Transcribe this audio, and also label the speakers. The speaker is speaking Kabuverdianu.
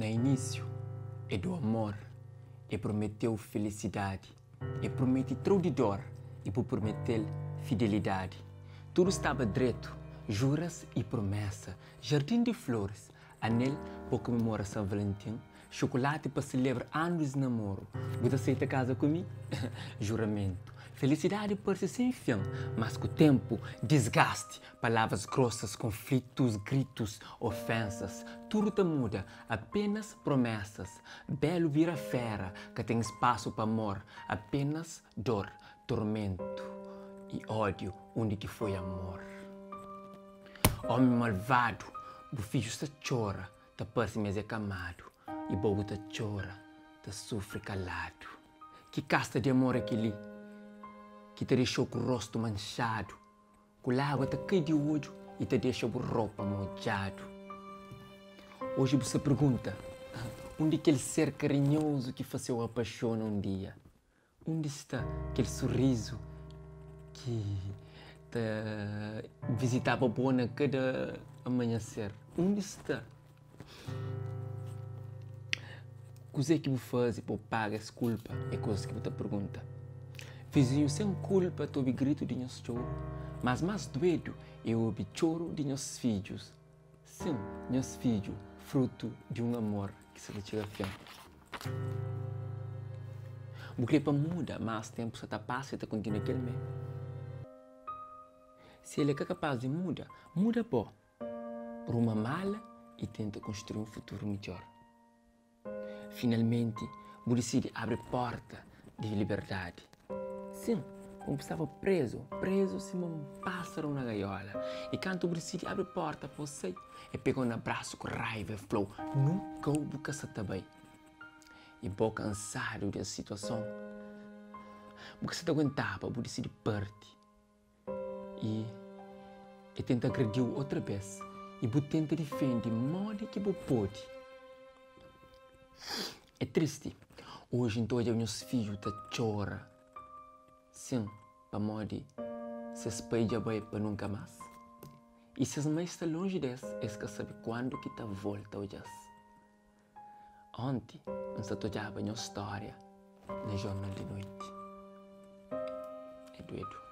Speaker 1: Na inísiu e do amor, e prometeu felisidadi, e promete trau di dor i bu prometel fidelidadi. Tudu staba dretu, juras i promesa, jardin di floris, anel pa komemora San Valentin, Xokolati pa selebra anus di namoru Bu ta seita kaza ku mi? Juramentu Felisidadi parse sen fin Mas ku tenpu, disgasti Palavras grosas, konflitus, gritus, ofensas Tudu ta muda, apenas promesas Belu bira fera, ka ten spasu pa amor Apenas dor, tormentu i ódiu Undi ki foi amor? Omi malvadu, bu fidju sta txora Ta parse ma es é kamadu i bo bu ta txora, ta sufri kaladu. Ki kasta di amor é kel-li ki ta dexa-u ku róstu manxadu, ku lágua ta kai di odju i ta dexa bu ropa modjadu? Oji bu sta pergunta, Undi kel ser karinhozu ki fase-u apaxona un dia? Undi sta kel surizu ki ta vizitaba bo na kada amanhaser? Undi sta? Kuzê ki bu faze pa bu paga es kulpa? É kuzas ki bu ta pergunta. Vizinhu sen kulpa ta obi gritu di nhos txoru, mas más duedu é obi txoru di nhos fidjus. Sin, nhos fidju, frutu di un amor ki sa ta txiga fin. Bu krê pa muda, mas ténpu sa ta pasa i ta kontinua kel mê. Si el é ka kapás di muda, muda bo. Ruma mala i tenta konstrui un futuru midjór. Finalmenti, bu disidi abri pórta di liberdadi. Sin, bu staba prézu, prézu sima un pásaru na gaióla. I kantu bu disidi abri pórta pa bu sai, el pega-u na brasu ku raiva i el fla-u, Nunka bu ka sta ta bai. I bo kansadu di es situason, bu ka sta ta aguentaba, bu disidi parti. I e tenta agredi-u otra bês i bu tenta difende modi ki bu pode. É tristi oji N ta odja nhos fidju ta txora sin pamodi ses pai dja bai pa nunka más i ses mai sta lonji di es, es ka sabe kuandu ki ta volta odja-s. Onti N sta ta odjaba nhos stória na jornal di noiti. É duedu.